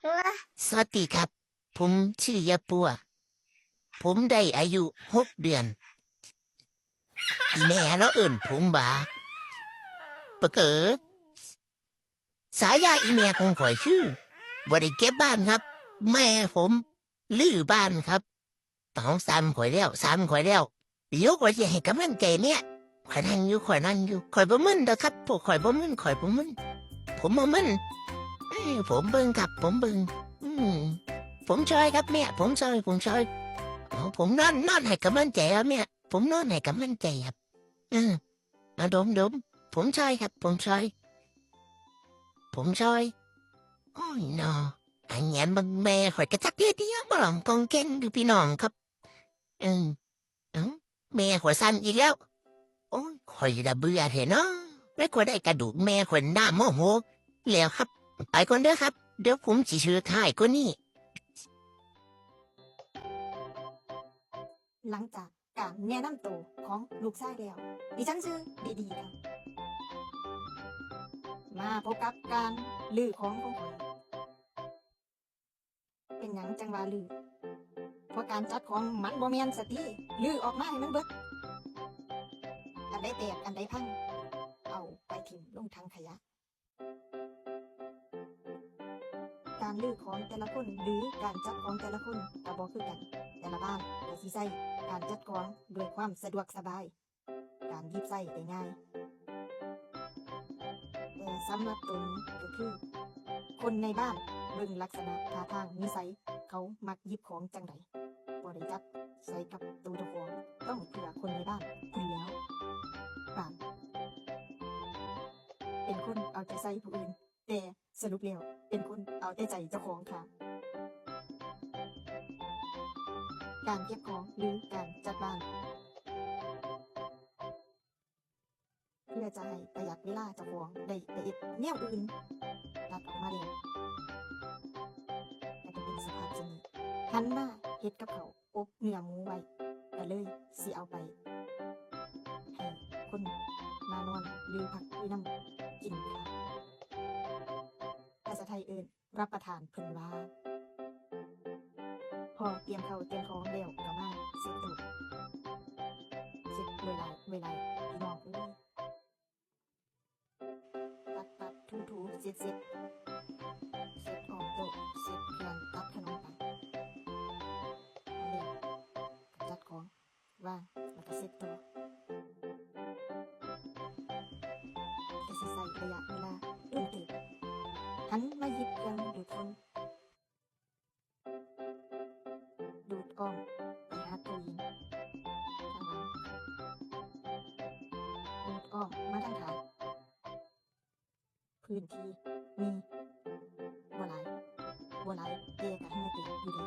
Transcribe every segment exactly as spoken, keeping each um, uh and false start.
สวัสดีครับ ผมชื่อยาปัว ผมได้อายุหกเดือน อีแม่เราเอิ้นผมว่าปะเก๋อ ฉายาอีแม่ของข่อยคือบ่ได้เก็บบ้านครับ แม่ผมรื้อบ้านครับ เอาซ้ำข่อยแล้ว ซ้ำข่อยแล้ว เดี๋ยวข่อยสิให้กำลังใจแม่ ข่อยนั่งอยู่ ข่อยนั่งอยู่ ข่อยบ่มึนดอกครับ พวกข่อยบ่มึน ข่อยบ่มึน ผมบ่มึน เอ้ย ผมเบิ่งครับ ผมเบิ่ง อืม ผมซอยครับแม่ ผมซอย ผมซอย เอา ผมนอน นอนให้กำลังใจครับแม่ ผมนอนให้กำลังใจครับ เออ เอาดม ดม ผมซอยครับ ผมซอย ผมซอย โอ้ยเนาะ อันแหงนเบิ่งแม่ข่อยกะจักเฮ็ดอิหยังบ่ล่องกองแกงอยู่พี่น้องครับ เออ เอ้า แม่ข่อยสั่นอีกแล้ว โอ้ย ข่อยละเบื่อแท้เนาะ แม่ข่อยได้กระดูกแม่ข่อยหน้าโมโหแล้วครับ ไปก่อนเด้อครับ เดี๋ยวผมสิถือท้ายกว่านี้ หลังจากการแนะนำตัวของลูกชายแล้ว ดิฉันชื่อดีดีค่ะ มาพบกับการรื้อของของข้อย เป็นหยังจังว่ารื้อ เพราะการจัดของมันบ่แม่นสติ รื้อออกมาให้มันเบิด อันใดแตก อันใดพัง เอาไปถิ่มลงถังขยะ การรื้อของแต่ละคนหรือการจัดของแต่ละคนก็บ่คือกัน แต่ละบ้านก็สิใช้การจัดของด้วยความสะดวกสบาย การหยิบใช้ได้ง่าย แต่สำหรับตนก็คือ คนในบ้านเบิ่งลักษณะท่าทางนิสัย เขามักหยิบของจั่งใด บ่ได้จัดใส่กับตัวเจ้าของ ต้องเผื่อคนในบ้านอยู่แล้ว บาง เป็นคนเอาใจใส่ผู้อื่น แต่สรุปแล้วเป็นคนเอาแต่ใจเจ้าของค่ะ การเก็บของหรือการจัดบ้าน เพื่อจะให้ประหยัดเวลาเจ้าของได้ไปเฮ็ดแนวอื่น ตัดออกมาแล้ว ก็จะเป็นสภาพเช่นนี้ หันมาเฮ็ดกับข้าว อบเนื้อหมูไว้ ก็เลยสิเอาไปให้คนมานอนหรือพักอยู่นำกินค่ะ ภาษาไทยเอิ้นรับประทานเพิ่นว่า พอเตรียมข้าวเตรียมของแล้วก็มาเช็ดโต๊ะ เช็ดเวลา เวลา พี่น้องเอ้ย ปัดปัดถูถูเช็ดเช็ด เช็ดอ้อมโต๊ะ เช็ดเครื่องตัดขนมปัง อันนี้จัดของวาง แล้วก็เช็ดต่อ ก็สิใช้ระยะเวลาโดนเติบ หันมาหยิบเครื่องดูดฝุ่น ดูดอ้อมไปหาตู้เย็น ข้างหลัง ดูดอ้อมมาทางข้าง พื้นที่มีบ่หลาย บ่หลาย แต่ก็เหงื่อแตกอยู่เด้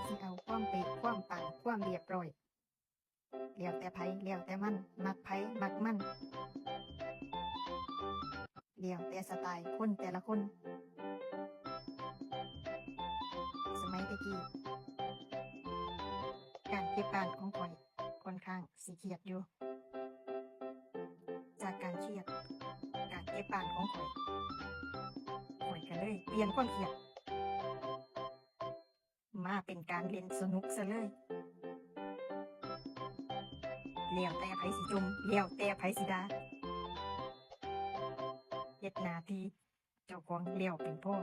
สิเอาความเป๊ะ ความปัง ความเรียบร้อย แล้วแต่ไผ แล้วแต่มัน มักไผ มักมัน แล้วแต่สไตล์คนแต่ละคน สมัยแต่กี้ การเก็บบ้านของข้อยค่อนข้างสิเครียดอยู่ จากการเครียด การเก็บบ้านของข้อย ข้อยก็เลยเปลี่ยนความเครียด มาเป็นการเล่นสนุกซะเลย แล้วแต่ไผสิจม แล้วแต่ไผสิด่า เฮ็ดหน้าที่เจ้าของแล้วเป็นพอ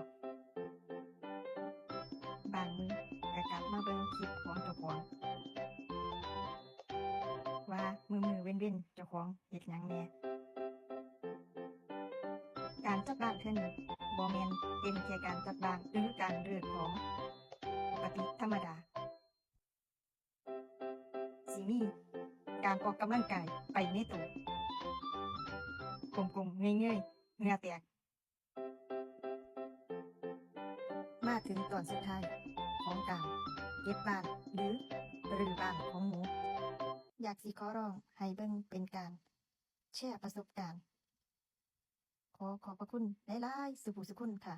บางมื้อก็กลับมาเบิ่งคลิปของเจ้าของ ว่ามื้อๆ เว็นๆ เจ้าของเฮ็ดหยังแหน่ การจัดบ้านเทื่อนี้บ่แม่นเป็นแค่การจัดบ้านหรือการรื้อของปกติธรรมดา สิมีการออกกำลังกายไปในตัว ก้มๆ เงยๆ เหงื่อแตก มาถึงตอนสุดท้ายของการเก็บบ้านหรือรื้อบ้านของหมู อยากสิขอร้องให้เบิ่งเป็นการแชร์ประสบการณ์ ขอขอบพระคุณหลายๆ สู่ผู้สู่คนค่ะ